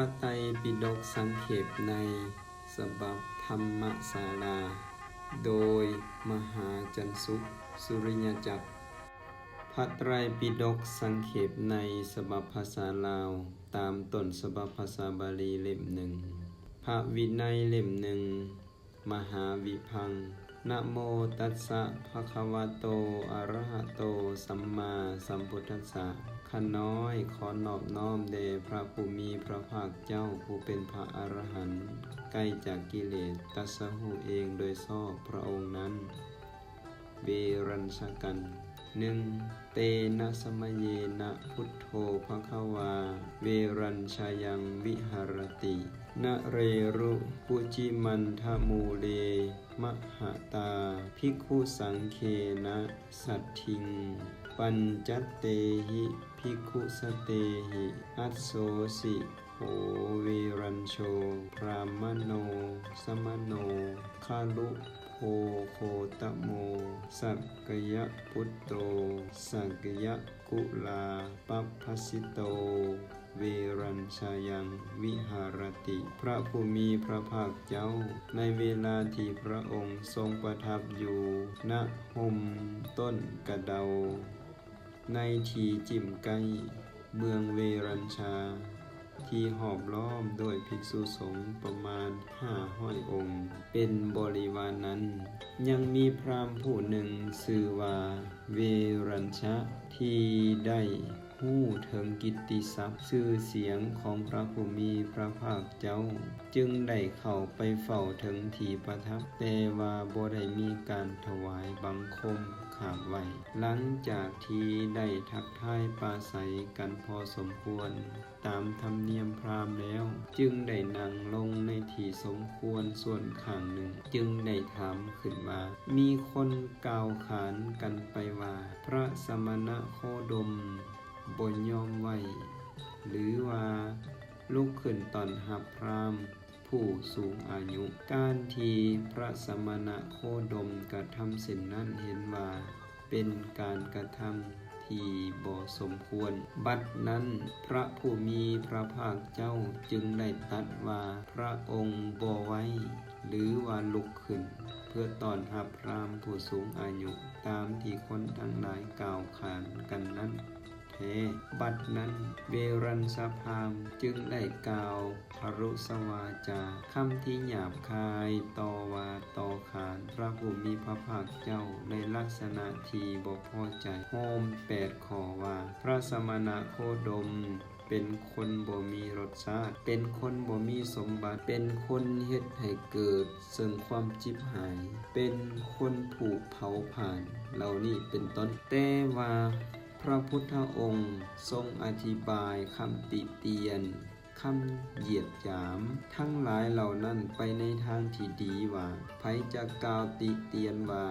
ພະໄຕປິດົກສັງເຂບໃນສະບັບທຳມະສາລາ ໂດຍ ມະຫາຈັນສຸກ ສຸລິຍະຈັກ. ພະໄຕປິດົກສັງເຂບໃນສະບັບພາສາລາວ ຕາມຕົ້ນສະບັບພາສາບາລີເຫຼັ້ມໜຶ່ງ, ພະວິໄນເຫຼັ້ມໜຶ່ງ, ມະຫາວິພັງ. ນະໂມຕັດສະ ພະຄະວະໂຕ ອະລະຫະໂຕ ສຳມາສຳພຸດທັດສະ. ຂ້ານ້ອຍຂໍນອບນ້ອມແດ່ພະຜູ້ມີພະພາກເຈົ້າ ຜູ້ເປັນພະອະລະຫັນ ໄກຈາກກິເລດ ຕັດສະຮູ້ເອງໂດຍຊອບພະອົງນັ້ນ. ເວລັນຊະກັນ. ໜຶ່ງ ເຕນະສະມະເຍນະ ພຸດໂທ ພະຄະວາ ເວລັນຊະຍັງ ວິຫາຣະຕິ ນະເຣຣຸ ປຸຈິມັນທະມູເລ ມະຫະຕາ ພິກຂຸສັງເຄນະ ສັດຖິງ ປັນຈັດເຕຫິ ພິກຂຸສະເຕຫິ ອັດໂສສິ ໂຫ ເວລັນໂຊ ບຣາມະໂນ ສະມະໂນ ຄະລຸໂພໂຄຕະໂມ ສັກກະຍະປຸດໂຕ ສັກກະຍະກຸລາປັບພະສິໂຕ ເວລັນຊະຍັງ ວິຫາຣະຕິ. ພະຜູ້ມີພະພາກເຈົ້າ ໃນເວລາທີ່ພະອົງຊົງປະທັບຢູ່ນະຮົ່ມຕົ້ນກະເດົາ ໃນທີ່ຈິ້ມໃກ້ເມືອງເວລັນຊາ ທີ່ຫ້ອມລ້ອມດ້ວຍພິກສຸສົງປະມານຫ້າຮ້ອຍອົງເປັນບໍລິວານນັ້ນ, ຍັງມີພຣາມຜູ້ໜຶ່ງຊື່ວ່າເວລັນຊະ ທີ່ໄດ້ຮູ້ເຖິງກິດຕິສັບຊື່ສຽງຂອງພະຜູ້ມີພະພາກເຈົ້າ, ຈຶ່ງໄດ້ເຂົ້າໄປເຝົ້າເຖິງທີ່ປະທັບ, ແຕ່ວ່າບໍ່ໄດ້ມີການຖວາຍບັງຄົມຂາບໄຫວ້. ຫຼັງຈາກທີ່ໄດ້ທັກທາຍປາໄສກັນພໍສົມຄວນຕາມທຳນຽມພຣາມແລ້ວ, ຈຶ່ງໄດ້ນັ່ງລົງໃນທີ່ສົມຄວນສ່ວນຂ້າງໜຶ່ງ, ຈຶ່ງໄດ້ຖາມຂຶ້ນວ່າ, ມີຄົນກ່າວຂານກັນໄປວ່າ ພະສະມະນະໂຄດົມບໍ່ຍອມໄຫວ້ ຫຼືວ່າລຸກຂຶ້ນຕ້ອນຮັບພຣາມ ຜູ້ສູງອາຍຸ. ການທີ່ພະສະມະນະໂຄດົມກະທຳເຊັ່ນນັ້ນ ເຫັນວ່າເປັນການກະທຳທີ່ບໍ່ສົມຄວນ. ບັດນັ້ນ ພະຜູ້ມີພະພາກເຈົ້າຈຶ່ງໄດ້ຕັດວ່າ ພະອົງບໍ່ໄຫວ້ ຫຼືວ່າລຸກຂຶ້ນ ເພື່ອຕ້ອນຮັບພຣາມຜູ້ສູງອາຍຸ ຕາມທີ່ຄົນທັງຫຼາຍກ່າວຂານກັນນັ້ນ. ແທ້. ບັດນັ້ນ ເວລັນຊະພາມຈຶ່ງໄດ້ກ່າວພະລຸສະວາຈາ ຄຳທີ່ຫຍາບຄາຍຕໍ່ວ່າຕໍ່ຂານພະຜູ້ມີພະພາກເຈົ້າ ໃນລັກສະນະທີ່ບໍ່ພໍໃຈໂຮມແປດຂໍ້ວ່າ ພະສະມະນະໂຄດົມເປັນຄົນບໍ່ມີລົດຊາດ, ເປັນຄົນບໍ່ມີສົມບັດ, ເປັນຄົນເຮັດໃຫ້ເກີດເຊິ່ງຄວາມຈິບຫາຍ, ເປັນຄົນຜູກເຜົາຜານ ເຫຼົ່ານີ້ເປັນຕົ້ນ. ແຕ່ວ່າ ພະພຸດທະອົງຊົງອະທິບາຍຄຳຕິຕຽນ, ຄຳຢຽດຫຍາມທັງຫຼາຍເຫຼົ່ານັ້ນໄປໃນທາງທີ່ດີວ່າ, ໃຜຈະກ່າວຕິຕຽນວ່າ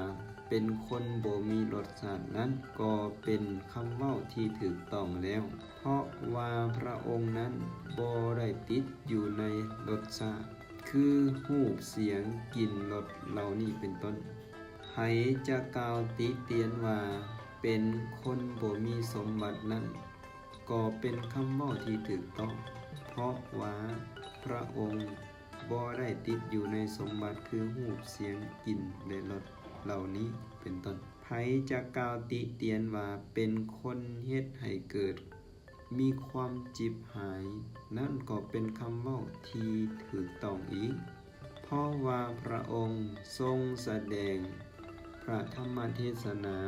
ເປັນຄົນບໍ່ມີລົດຊາດນັ້ນ ກໍເປັນຄຳເວົ້າທີ່ຖືກຕ້ອງແລ້ວ, ເພາະວ່າພະອົງນັ້ນບໍ່ໄດ້ຕິດຢູ່ໃນລົດຊາດ ຄືຮູບ, ສຽງ, ກິ່ນ, ລົດ ເຫຼົ່ານີ້ເປັນຕົ້ນ. ໃຜຈະກ່າວຕິຕຽນວ່າເປັນຄົນບໍ່ມີສົມບັດນັ້ນ ກໍເປັນຄຳເວົ້າທີ່ຖືກຕ້ອງ, ເພາະວ່າພະອົງບໍ່ໄດ້ຕິດຢູ່ໃນສົມບັດຄືຮູບ, ສຽງ, ກິ່ນ ແລະ ລົດ ເຫຼົ່ານີ້ເປັນຕົ້ນ. ໃຜຈະກ່າວຕິຕຽນວ່າເປັນຄົນເຮັດໃຫ້ເກີດ ມີຄວາມຈິບຫາຍ, ນັ້ນກໍເປັນຄຳເວົ້າທີ່ຖືກຕ້ອງອີກ, ເພາະວ່າພະອົງຊົງສະແດງພະທຳມະເທດສະໜາ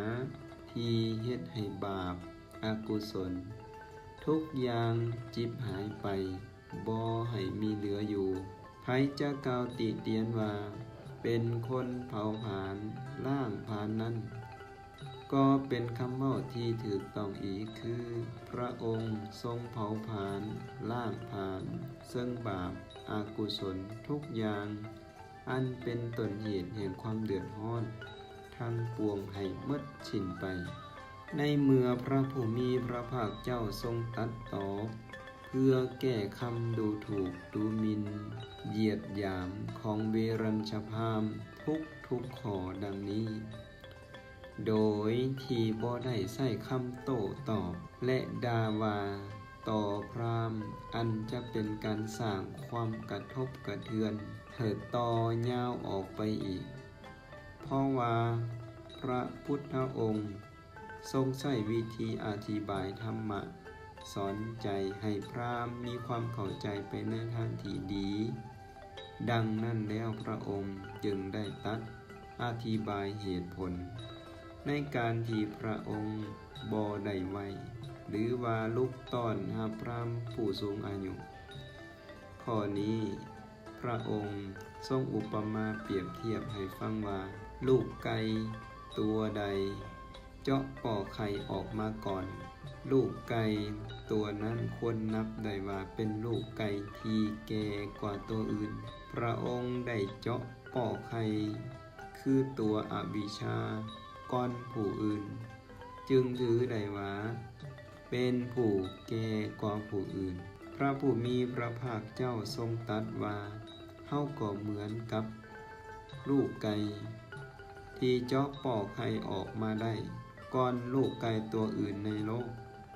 ທີ່ເຮັດໃຫ້ບາບອະກຸສົນທຸກຢ່າງຈິບຫາຍໄປ, ບໍ່ໃຫ້ມີເຫຼືອຢູ່. ໃຜຈະກ່າວຕິຕຽນວ່າເປັນຄົນເຜົາຜານ, ລ້າງຜານນັ້ນ, ກໍເປັນຄຳເວົ້າທີ່ຖືກຕ້ອງອີກ, ຄືພະອົງຊົງເຜົາຜານ, ລ້າງຜານ, ເຊິ່ງບາບອະກຸສົນທຸກຢ່າງ, ອັນເປັນຕົ້ນເຫດແຫ່ງຄວາມເດືອດຮ້ອນທັງປວງໃຫ້ໝົດສິ້ນໄປ. ໃນເມື່ອພະຜູ້ມີພະພາກເຈົ້າຊົງຕັດຕອບ ເພື່ອແກ້ຄຳດູຖູກດູໝິ່ນຢຽດຫຍາມຂອງເວຣັນຊະພາມທຸກໆຂໍ້ດັ່ງນີ້, ໂດຍທີ່ບໍ່ໄດ້ໃຊ້ຄຳໂຕ້ຕອບ ແລະ ດ່າວ່າ ຕໍ່ພຣາມ ອັນຈະເປັນການສ້າງຄວາມກະທົບກະເທືອນໃຫ້ຕໍ່ຍາວອອກໄປອີກ, ເພາະວ່າພະພຸດທະອົງຊົງໃຊ້ວິທີອະທິບາຍທຳມະ ສອນໃຈໃຫ້ພຣາມມີຄວາມເຂົ້າໃຈໄປໃນທາງທີ່ດີ. ດັ່ງນັ້ນແລ້ວ ພຣະອົງຈຶ່ງໄດ້ຕັດອະທິບາຍເຫດຜົນໃນການທີ່ພຣະອົງບໍ່ໄດ້ໄຫວ້ ຫຼືວ່າລຸກຕ້ອນຮັບພຣາມຜູ້ສູງອາຍຸ. ຂໍ້ນີ້ພຣະອົງຊົງອຸປະມາປຽບທຽບໃຫ້ຟັງວ່າ ລູກໄກ່ຕົວໃດ ເຈາະປໍ້ໄຂ່ອອກມາກ່ອນ, ລູກໄກ່ຕົວນັ້ນຄວນນັບໄດ້ວ່າເປັນລູກໄກ່ທີ່ແກ່ກວ່າຕົວອື່ນ. ພຣະອົງໄດ້ເຈາະປໍ້ໄຂ່ ຄືຕົວອະວິຊາ ກ່ອນຜູ້ອື່ນ, ຈຶ່ງຖືໄດ້ວ່າເປັນຜູ້ແກ່ກວ່າຜູ້ອື່ນ. ພຣະຜູ້ມີພຣະພາກເຈົ້າຊົງຕັດວ່າ ເຮົາກໍເໝືອນກັບລູກໄກ່ທີ່ເຈາະປໍ້ໄຂ່ອອກມາໄດ້ກ່ອນລູກໄກ່ຕົວອື່ນໃນໂລກ.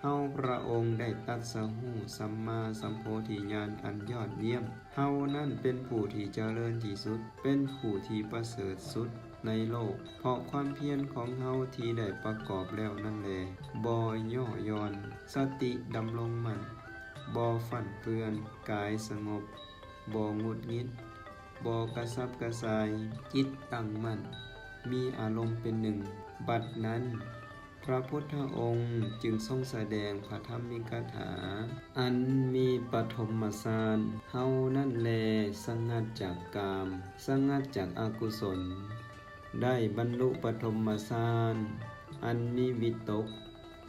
ເຮົາພຣະອົງໄດ້ຕັດສະຮູ້ສຳມາສຳໂພທິຍານອັນຍອດຢ້ຽມ. ເຮົານັ້ນເປັນຜູ້ທີ່ຈະເລີນທີ່ສຸດ, ເປັນຜູ້ທີ່ປະເສີດສຸດໃນໂລກ, ເພາະຄວາມພຽນຂອງເຮົາທີ່ໄດ້ປະກອບແລ້ວນັ້ນແລ. ບໍ່ຍໍ້ຢ່ອນ, ສະຕິດຳລົງໝັ້ນ, ບໍ່ຟັ່ນເຟືອນ, ກາຍສະຫງົບ, ບໍ່ຫງຸດຫງິດ, ບໍ່ກະສັບກະສ່າຍ, ຈິດຕັ້ງໝັ້ນ, ມີອາລົມເປັນໜຶ່ງ. ບັດນັ້ນ ພຣະພຸດທະອົງຈຶ່ງຊົງສະແດງພຣະທຳມິກະຖາ ອັນມີປະຖົມມະຊານ. ເຮົານັ້ນແລ ສະຫງັດຈາກກາມ, ສະຫງັດຈາກອະກຸສົນ, ໄດ້ບັນລຸປະຖົມມະຊານ ອັນມີວິຕົກ,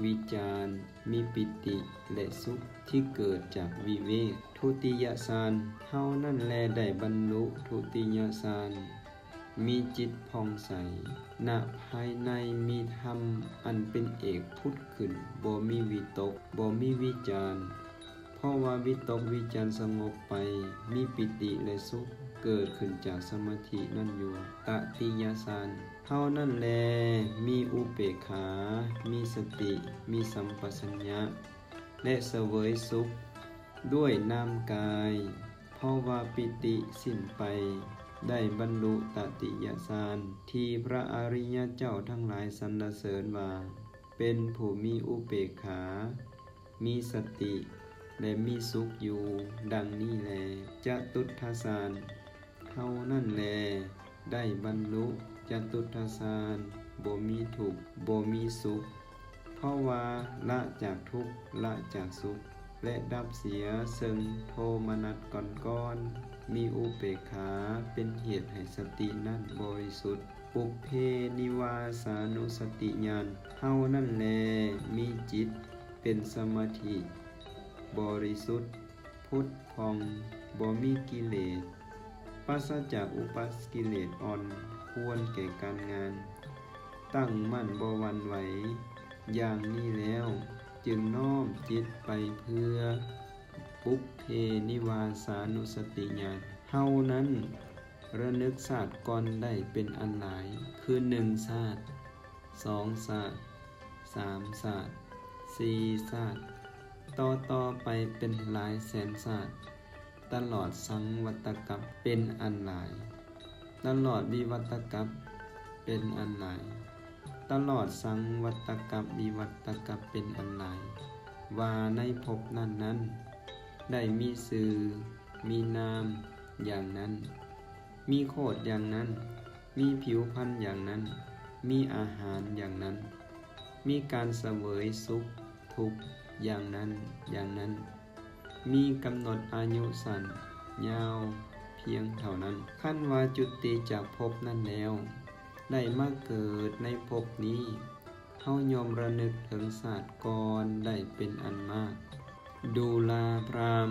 ວິຈານ, ມີປີຕິ ແລະ ສຸກທີ່ເກີດຈາກວິເວກ. ທຸຕິຍະຊານ, ເຮົານັ້ນແລ ໄດ້ບັນລຸທຸຕິຍະຊານ, ມີຈິດຜ່ອງໃສ, ນະພາຍໃນມີທຳອັນເປັນເອກຜຸດຂຶ້ນ, ບໍ່ມີວິຕົກ, ບໍ່ມີວິຈານ, ເພາະວ່າວິຕົກວິຈານສະຫງົບໄປ, ມີປີຕິ ແລະ ສຸກເກີດຂຶ້ນຈາກສະມາທິນັ້ນຢູ່. ຕະຕິຍະຊານ, ເຮົານັ້ນແລ ມີອຸເປກຂາ, ມີສະຕິ, ມີສຳປະສັນຍະ ແລະ ສະເຫວີຍສຸກດ້ວຍນາມກາຍ, ເພາະວ່າປີຕິສິ້ນໄປ, ໄດ້ບັນລຸຕະຕິຍະຊານ ທີ່ພຣະອະລິຍະເຈົ້າທັງຫຼາຍສັນລະເສີນວ່າ ເປັນຜູ້ມີອຸເປກຂາ, ມີສະຕິ ແລະ ມີສຸກຢູ່ ດັ່ງນີ້ແລ. ຈະຕຸດທະຊານ, ເຮົານັ້ນແລ ໄດ້ບັນລຸຈະຕຸດທະຊານ, ບໍ່ມີທຸກ, ບໍ່ມີສຸກ, ເພາະວ່າລະຈາກທຸກ, ລະຈາກສຸກ ແລະ ດັບເສຍເຊິ່ງໂທມະນັດກ່ອນໆ, ມີອຸເປກຂາເປັນເຫດໃຫ້ສະຕິນັ້ນບໍລິສຸດ. ປຸບເພນິວາສານຸສະຕິຍານ, ເຮົານັ້ນແລ ມີຈິດເປັນສະມາທິບໍລິສຸດ, ຜຸດຜ່ອງ, ບໍ່ມີກິເລດ, ປາສະຈາກອຸປະກິເລດອ່ອນ, ຄວນແກ່ການງານ, ຕັ້ງໝັ້ນບໍ່ຫວັ່ນໄຫວ. ຢ່າງນີ້ແລ້ວ ຈຶ່ງນ້ອມຈິດໄປເພື່ອປຸບເພນິວາສານຸສະຕິຍານ. ເຮົານັ້ນ ລະນຶກຊາດກ່ອນໄດ້ເປັນອັນຫຼາຍ, ຄື ໜຶ່ງຊາດ, ສອງຊາດ, ສາມຊາດ, ສີ່ຊາດ, ຕໍ່ໆໄປເປັນຫຼາຍແສນຊາດ, ຕະຫຼອດສັງວັດຕະກັບເປັນອັນຫຼາຍ, ຕະຫຼອດວິວັດຕະກັບເປັນອັນຫຼາຍ, ຕະຫຼອດສັງວັດຕະກັບວິວັດຕະກັບເປັນອັນຫຼາຍ, ວ່າໃນພົບນັ້ນໆ ໄດ້ມີຊື່ ມີນາມຢ່າງນັ້ນ, ມີໂຄດຢ່າງນັ້ນ, ມີຜິວພັນຢ່າງນັ້ນ, ມີອາຫານຢ່າງນັ້ນ, ມີການສະເຫວີຍສຸກທຸກຢ່າງນັ້ນຢ່າງນັ້ນ, ມີກຳນົດອາຍຸສັ້ນຍາວພຽງເທົ່ານັ້ນ. ຄັນວ່າຈຸຕິຈາກພົບນັ້ນແລ້ວ ໄດ້ມາເກີດໃນພົບນີ້, ເຮົາຍ່ອມລະນຶກເຖິງຊາດກ່ອນໄດ້ເປັນອັນມາກ. ດູລາພຣາມ,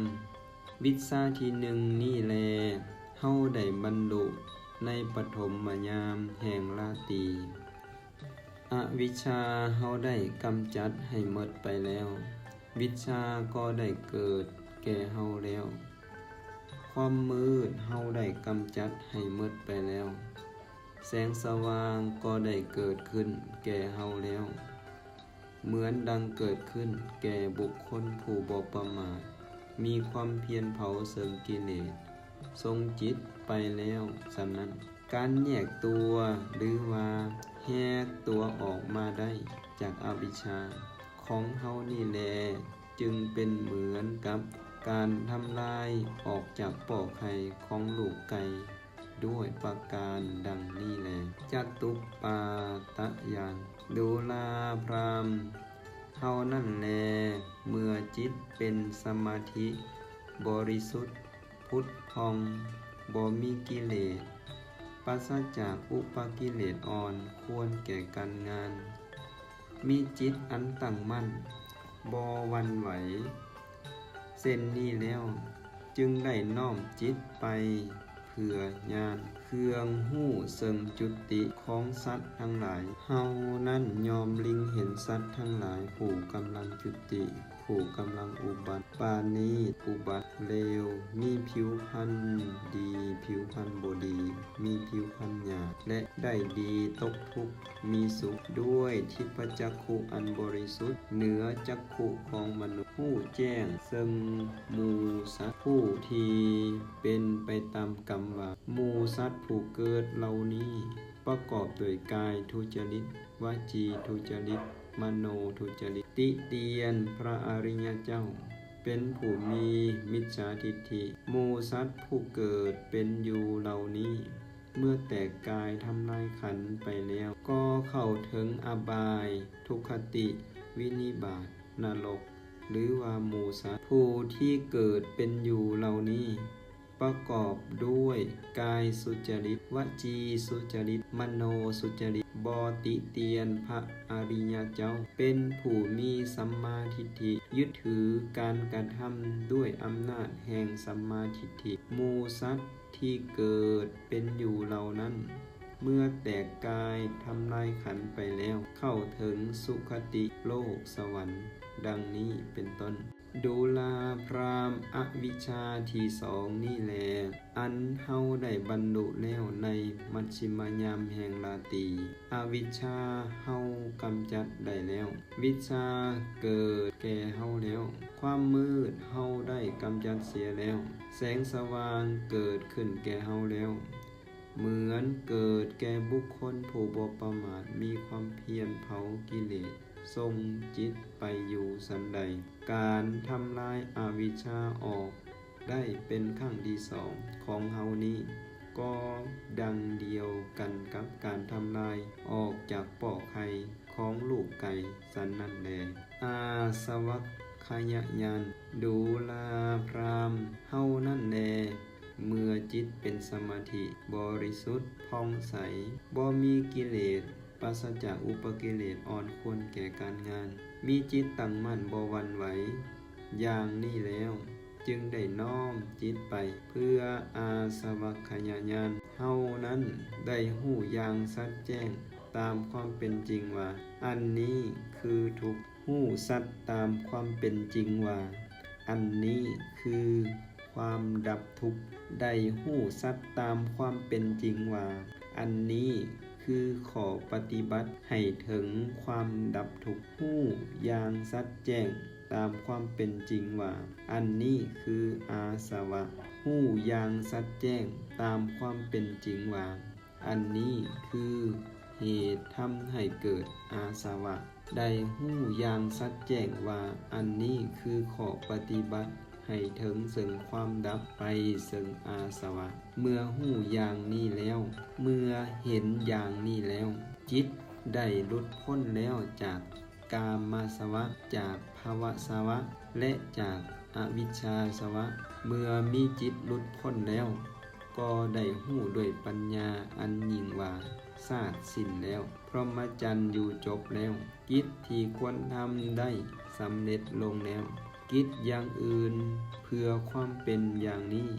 ວິຊາທີໜຶ່ງນີ້ແລ ເຮົາໄດ້ບັນລຸໃນປະຖົມມະຍາມແຫ່ງລາຕີ. ອະວິຊາເຮົາໄດ້ກຳຈັດໃຫ້ໝົດໄປແລ້ວ, ວິຊາກໍໄດ້ເກີດແກ່ເຮົາແລ້ວ. ຄວາມມືດເຮົາໄດ້ກຳຈັດໃຫ້ໝົດໄປແລ້ວ, ແສງສະຫວ່າງກໍໄດ້ເກີດຂຶ້ນແກ່ເຮົາແລ້ວ. ເໝືອນດັ່ງເກີດຂຶ້ນແກ່ບຸກຄົນຜູ້ບໍ່ປະໝາດ, ມີຄວາມພຽນເຜົາເຊິ່ງກິເລດ, ຊົງຈິດໄປແລ້ວສະນັ້ນ. ການແຍກຕົວ ຫຼືວ່າແຫກຕົວອອກມາໄດ້ຈາກອະວິດຊາຂອງເຮົານີ້ແລ ຈຶ່ງເປັນເໝືອນກັບການທຳລາຍອອກຈາກປໍ້ໄຂ່ຂອງລູກໄກ່ດ້ວຍປະການດັ່ງນີ້ແລ. ຈະຕຸປາຕະຍານ ດູລາພຣາມ ເຮົານັ້ນແລ ເມື່ອຈິດເປັນສະມາທິບໍລິສຸດ ຜຸດຜ່ອງ, ບໍ່ມີກິເລດ, ປາສະຈາກອຸປະກິເລດອ່ອນ, ຄວນແກ່ການງານ, ມີຈິດອັນຕັ້ງໝັ້ນ, ບໍ່ຫວັ່ນໄຫວ, ເຊັ່ນນີ້ແລ້ວ ຈຶ່ງໄດ້ນ້ອມຈິດໄປເພື່ອຍານ ເຄື່ອງຮູ້ເຊິ່ງຈຸຕິຂອງສັດທັງຫຼາຍ. ເຮົານັ້ນຍ່ອມລິງເຫັນສັດທັງຫຼາຍຜູ້ກຳລັງຈຸຕິ, ຜູ້ກຳລັງອຸບັດ, ປານີດ, ອຸບັດເລວ, ມີຜິວພັນດີ, ຜິວພັນບໍ່ດີ, ມີຜິວພັນຫຍາບ ແລະ ໄດ້ດີຕົກທຸກມີສຸກ, ດ້ວຍທິບພະຈັກຂຸອັນບໍລິສຸດ ເໜືອຈັກຂຸຂອງມະນຸດ, ຮູ້ແຈ້ງເຊິ່ງໝູ່ສັດຜູ້ທີ່ເປັນໄປຕາມກຳວ່າ ໝູ່ສັດຜູ້ເກີດເຫຼົ່ານີ້ ປະກອບດ້ວຍກາຍທຸຈະລິດ, ວະຈີທຸຈະລິດ, ມະໂນທຸຈະລິດ, ຕິຕຽນພະອະລິຍະເຈົ້າ ເປັນຜູ້ມີມິດສາທິດຖິ. ໝູ່ສັດຜູ້ເກີດເປັນຢູ່ເຫຼົ່ານີ້ ເມື່ອແຕກກາຍທຳລາຍຂັນໄປແລ້ວ ກໍເຂົ້າເຖິງອະບາຍ, ທຸກຄະຕິ, ວິນິບາດ, ນະລົກ ຫຼືວ່າໝູ່ສັດ. ຜູ້ທີ່ເກີດເປັນຢູ່ເຫຼົ່ານີ້ ປະກອບດ້ວຍກາຍສຸຈະລິດ, ວະຈີສຸຈະລິດ, ມະໂນສຸຈະລິດ, ບໍ່ຕິຕຽນພະອະລິຍະເຈົ້າ, ເປັນຜູ້ມີສຳມາທິດຖິ, ຍຶດຖືການກະທຳດ້ວຍອຳນາດແຫ່ງສຳມາທິດຖິ. ໝູ່ສັດທີ່ເກີດເປັນຢູ່ເຫຼົ່ານັ້ນ ເມື່ອແຕກກາຍທຳລາຍຂັນໄປແລ້ວ ເຂົ້າເຖິງສຸຄະຕິໂລກສະຫວັນ ດັ່ງນີ້ເປັນຕົ້ນ. ດູລາພຣາມ ອະວິດຊາທີສອງນີ້ແລ ອັນເຮົາໄດ້ບັນລຸແລ້ວໃນມັດຊິມະຍາມແຫ່ງລາຕີ. ອະວິດຊາເຮົາກຳຈັດໄດ້ແລ້ວ, ວິດຊາເກີດແກ່ເຮົາແລ້ວ, ຄວາມມືດເຮົາໄດ້ກຳຈັດເສຍແລ້ວ, ແສງສະຫວ່າງເກີດຂຶ້ນແກ່ເຮົາແລ້ວ. ເໝືອນເກີດແກ່ບຸກຄົນຜູ້ບໍ່ປະໝາດ ມີຄວາມພຽນເຜົາກິເລດ ຊົງຈິດໄປຢູ່ສັນໃດ, ການທຳລາຍອະວິດຊາອອກໄດ້ເປັນຄັ້ງທີສອງຂອງເຮົານີ້ ກໍດັ່ງດຽວກັນກັບການທຳລາຍອອກຈາກປໍ້ໄຂ່ຂອງລູກໄກ່ສັນນັ້ນແລ. ອາສະວັກຂະຍະຍານ ດູລາພຣາມ ເຮົານັ້ນແລ ເມື່ອຈິດເປັນສະມາທິບໍລິສຸດຜ່ອງໃສ, ບໍ່ມີກິເລດ, ປາສະຈາກອຸປະກິເລດ, ອ່ອນຄວນແກ່ການງານ, ມີຈິດຕັ້ງໝັ້ນບໍ່ຫວັ່ນໄຫວ ຢ່າງນີ້ແລ້ວ, ຈຶ່ງໄດ້ນ້ອມຈິດໄປເພື່ອອາສະວັກຂະຍະຍານ. ເຮົານັ້ນໄດ້ຮູ້ຢ່າງຊັດແຈ້ງຕາມຄວາມເປັນຈິງວ່າ ອັນນີ້ຄືທຸກ, ຮູ້ຊັດຕາມຄວາມເປັນຈິງວ່າ ອັນນີ້ຄືຄວາມດັບທຸກ, ໄດ້ຮູ້ຊັດຕາມຄວາມເປັນຈິງວ່າ ອັນນີ້ຄືຂໍ້ປະຕິບັດໃຫ້ເຖິງຄວາມດັບທຸກ, ຮູ້ຢ່າງຊັດແຈ້ງຕາມຄວາມເປັນຈິງວ່າ ອັນນີ້ຄືອາສະວະ, ຮູ້ຢ່າງຊັດແຈ້ງຕາມຄວາມເປັນຈິງວ່າ ອັນນີ້ຄືເຫດທຳໃຫ້ເກີດອາສະວະ, ໄດ້ຮູ້ຢ່າງຊັດແຈ້ງວ່າ ອັນນີ້ຄືຂໍ້ປະຕິບັດໃຫ້ເຖິງເຊິ່ງຄວາມດັບໄປເຊິ່ງອາສະວະ. ເມື່ອຮູ້ຢ່າງນີ້ແລ້ວ, ເມື່ອເຫັນຢ່າງນີ້ແລ້ວ, ຈິດໄດ້ຫຼຸດພົ້ນແລ້ວຈາກ ກາມາສະວະ, ຈາກພະວະສະວະ ແລະ ຈາກອະວິດຊາສະວະ. ເມື່ອມີຈິດຫຼຸດພົ້ນແລ້ວ, ກໍໄດ້ຮູ້ດ້ວຍປັນຍາອັນຍິ່ງວ່າ ຊາດສິ້ນແລ້ວ, ພົມມະຈັນຢູ່ຈົບແລ້ວ, ກິດທີ່ຄວນທຳໄດ້ສຳເລັດລົງແລ້ວ, ກິດຢ່າງອື່ນເພື່ອຄວາມເປັນຢ່າງນີ້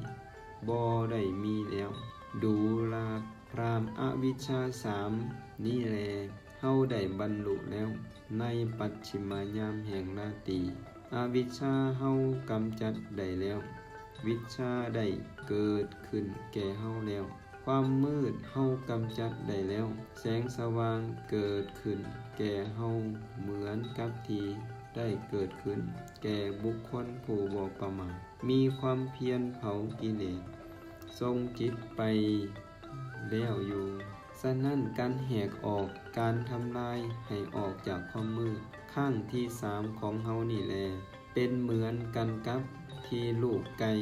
ບໍ່ໄດ້ມີແລ້ວ. ດູລາພຣາມ ອະວິດຊາສາມນີ້ແລ ເຮົາໄດ້ບັນລຸແລ້ວໃນປັດຊິມາຍາມແຫ່ງລາຕີ. ອະວິດຊາເຮົາກຳຈັດໄດ້ແລ້ວ, ວິດຊາໄດ້ເກີດຂຶ້ນແກ່ເຮົາແລ້ວ. ຄວາມມືດເຮົາກຳຈັດໄດ້ແລ້ວ, ແສງສະຫວ່າງເກີດຂຶ້ນແກ່ເຮົາເໝືອນກັບທີ່ໄດ້ເກີດຂຶ້ນແກ່ບຸກຄົນຜູ້ບໍ່ປະໝາດ, ມີຄວາມພຽນເຜົາກິເລດ, ຊົງຈິດໄປແລ້ວຢູ່. ສະນັ້ນ, ການແຫກອອກ, ການທຳລາຍໃຫ້ອອກຈາກຄວາມມືດ ຄັ້ງທີສາມຂອງເຮົານີ້ແລ ເປັນເໝືອນກັນກັບທີ່ລູກໄກ່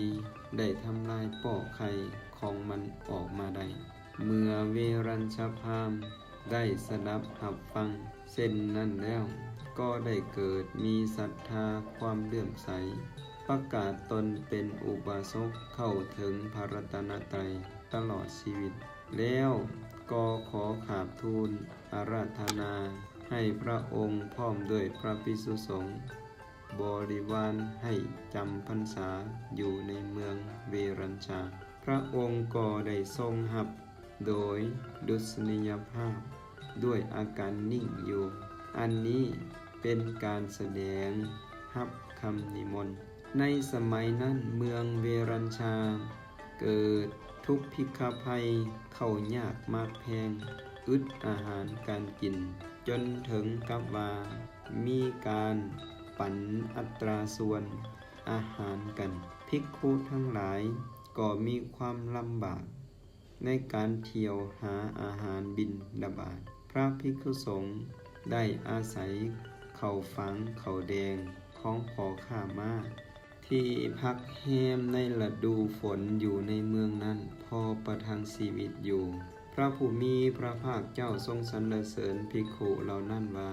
ໄດ້ທຳລາຍປອກໄຂ່ຂອງມັນອອກມາໄດ້. ເມື່ອເວລັນຊະພາມໄດ້ສະດັບຮັບຟັງເຊັ່ນນັ້ນແລ້ວ, ກໍໄດ້ເກີດມີສັດທາຄວາມເຫຼື້ອມໃສ, ປະກາດຕົນເປັນອຸບາສົກເຂົ້າເຖິງພະລັດຕະນະໄຕຕະຫຼອດຊີວິດ, ແລ້ວກໍຂໍຂາບທູນອາລາທະນາໃຫ້ພະອົງພ້ອມດ້ວຍພະພິກຂຸສົງ ບໍລິວານໃຫ້ຈຳພັນສາຢູ່ໃນເມືອງເວລັນຊາ. ພະອົງກໍໄດ້ຊົງຮັບໂດຍດຸດສະນີຍະພາບດ້ວຍອາການນິ່ງຢູ່. ອັນນີ້ເປັນການສະແດງຮັບຄຳນິມົນ. ໃນສະໄໝນັ້ນເມືອງເວລັນຊາເກີດທຸກພິກຂະໄພ, ເຂົ້າຍາກໝາກແພງ, ອຶດອາຫານການກິນ, ຈົນເຖິງກັບວ່າ ມີການປັນອັດຕາສ່ວນອາຫານກັນ. ພິກຂຸທັງຫຼາຍກໍມີຄວາມລຳບາກໃນການທ່ຽວຫາອາຫານບິນທະບາດ. ພະພິກຂຸສົງໄດ້ອາໄສເຂົ້າຟາງເຂົ້າແດງຂອງພໍ່ຄ້າມ້າ ທີ່ພັກແຮມໃນລະດູຝົນຢູ່ໃນເມືອງນັ້ນ ພໍປະທັງຊີວິດຢູ່. ພະຜູ້ມີພະພາກເຈົ້າຊົງສັນລະເສີນພິກຂຸເຫຼົ່ານັ້ນວ່າ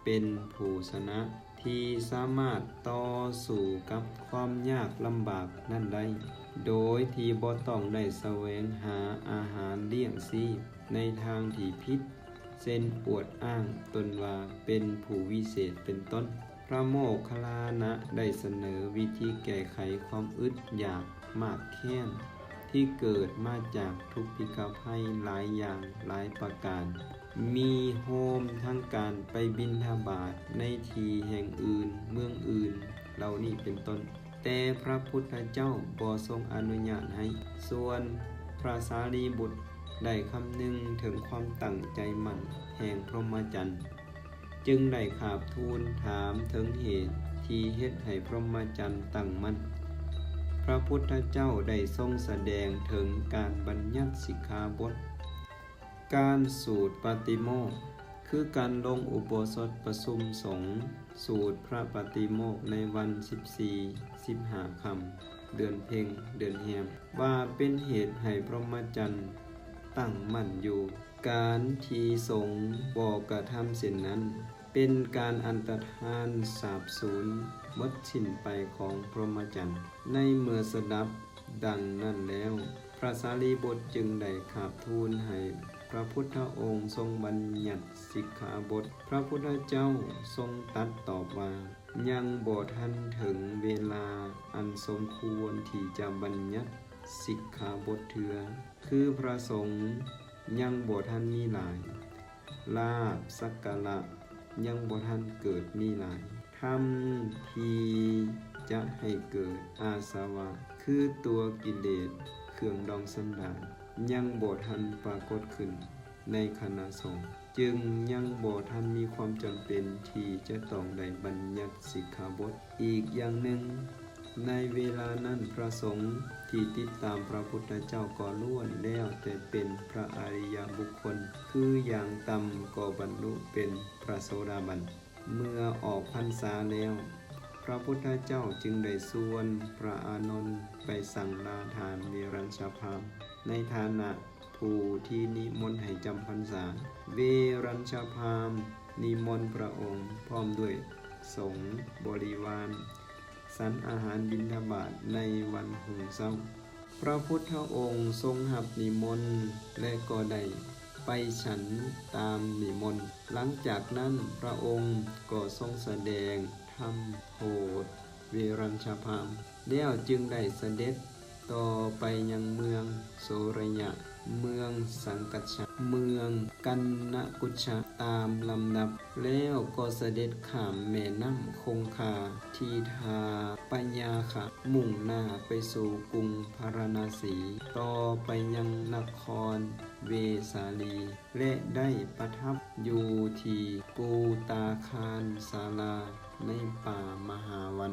ເປັນຜູ້ຊະນະທີ່ສາມາດຕໍ່ສູ້ກັບຄວາມຍາກລຳບາກນັ້ນໄດ້ ໂດຍທີ່ບໍ່ຕ້ອງໄດ້ສະແຫວງຫາອາຫານລ້ຽງຊີບໃນທາງທີ່ຜິດ ເຊັ່ນອວດອ້າງຕົນວ່າເປັນຜູ້ວິເສດເປັນຕົ້ນ. ພະໂມກຄັນລານະໄດ້ສະເໜີວິທີແກ້ໄຂຄວາມອຶດຢາກໝາກແຄ້ນທີ່ເກີດມາຈາກທຸກພິກຂະໄພຫຼາຍຢ່າງຫຼາຍປະການ, ມີໂຮມທັງການໄປບິນທະບາດໃນທີ່ແຫ່ງອື່ນເມືອງອື່ນເຫຼົ່ານີ້ເປັນຕົ້ນ. ແຕ່ພະພຸດທະເຈົ້າບໍ່ຊົງອະນຸຍາດໃຫ້. ສ່ວນພະສາລີບຸດໄດ້ຄຳນຶງເຖິງຄວາມຕັ້ງໃຈໝັ້ນແຫ່ງພົມມະຈັນ, ຈຶ່ງໄດ້ຂາບທູນຖາມເຖິງເຫດທີ່ເຮັດໃຫ້ພົມມະຈັນຕັ້ງໝັ້ນ. ພະພຸດທະເຈົ້າໄດ້ຊົງສະແດງເຖິງການບັນຍັດສິກຂາບົດ. ການສູດປາຕິໂມກ ຄືການລົງອຸໂບສົດປະຊຸມສົງ ສູດພະປາຕິໂມກໃນວັນສິບສີ່ ສິບຫ້າຄ່ຳ ເດືອນເພັງ ເດືອນແຮມ ວ່າເປັນເຫດໃຫ້ພົມມະຈັນຕັ້ງໝັ້ນຢູ່. ການທີ່ສົງບໍ່ກະທຳເຊັ່ນນັ້ນ ເປັນການອັນຕະທານສາບສູນໝົດສິ້ນໄປຂອງພົມມະຈັນ. ໃນເມື່ອສະດັບ ດັ່ງນັ້ນແລ້ວ, ພະສາລີບຸດຈຶ່ງໄດ້ຂາບທູນໃຫ້ພະພຸດທະອົງຊົງບັນຍັດສິກຂາບົດ. ພະພຸດທະເຈົ້າຊົງຕັດຕອບວ່າ, ຍັງບໍ່ທັນເຖິງເວລາອັນສົມຄວນທີ່ຈະບັນຍັດສິກຂາບົດເທື່ອ. ຄືພະສົງຍັງບໍ່ທັນມີຫຼາຍ, ລາບສັກກາລະຍັງບໍ່ທັນເກີດມີຫຼາຍ, ທຳທີ່ຈະໃຫ້ເກີດອາສະວະ ຄືຕົວກິເລດເຄື່ອງດອງສັນດານ ຍັງບໍ່ທັນປາກົດຂຶ້ນໃນຄະນະສົງ, ຈຶ່ງຍັງບໍ່ທັນມີຄວາມຈຳເປັນທີ່ຈະຕ້ອງໄດ້ບັນຍັດສິກຂາບົດ. ອີກຢ່າງໜຶ່ງ, ໃນເວລານັ້ນພະສົງທີ່ຕິດຕາມພະພຸດທະເຈົ້າກໍລ້ວນແລ້ວແຕ່ເປັນພະອະລິຍະບຸກຄົນ, ຄືຢ່າງຕ່ຳກໍບັນລຸເປັນພະໂສດາບັນ. ເມື່ອອອກພັນສາແລ້ວ, ພະພຸດທະເຈົ້າຈຶ່ງໄດ້ຊວນພະອານົນໄປສັ່ງລາທ່ານເວລັນຊະພາມ ໃນຖານະ ຜູ້ທີ່ນິມົນໃຫ້ຈຳພັນສາ. ເວລັນຊະພາມນິມົນພະອົງພ້ອມດ້ວຍສົງບໍລິວານ ສັນອາຫານບິນທະບາດໃນວັນຮຸ່ງເຊົ້າ. ພະພຸດທະອົງຊົງຮັບນິມົນ ແລະ ກໍໄດ້ໄປສັນຕາມນິມົນ. ຫຼັງຈາກນັ້ນພະອົງກໍຊົງສະແດງທຳໂປດເວລັນຊະພາມ ແລ້ວຈຶ່ງໄດ້ສະເດັດ ຕໍ່ໄປຍັງເມືອງໂສຣະຍະ, ເມືອງສັງກັດຊະ, ເມືອງກັນນະກຸດຊະ ຕາມລຳດັບ, ແລ້ວກໍສະເດັດຂ້າມແມ່ນ້ຳຄົງຄາທີ່ທ່າປະຍາຂະ, ມຸ່ງໜ້າໄປສູ່ກຸງພາລານະສີ, ຕໍ່ໄປຍັງນະຄອນເວສາລີ ແລະ ໄດ້ປະທັບຢູ່ທີ່ກູຕາຄານສາລາໃນປ່າມະຫາວັນ.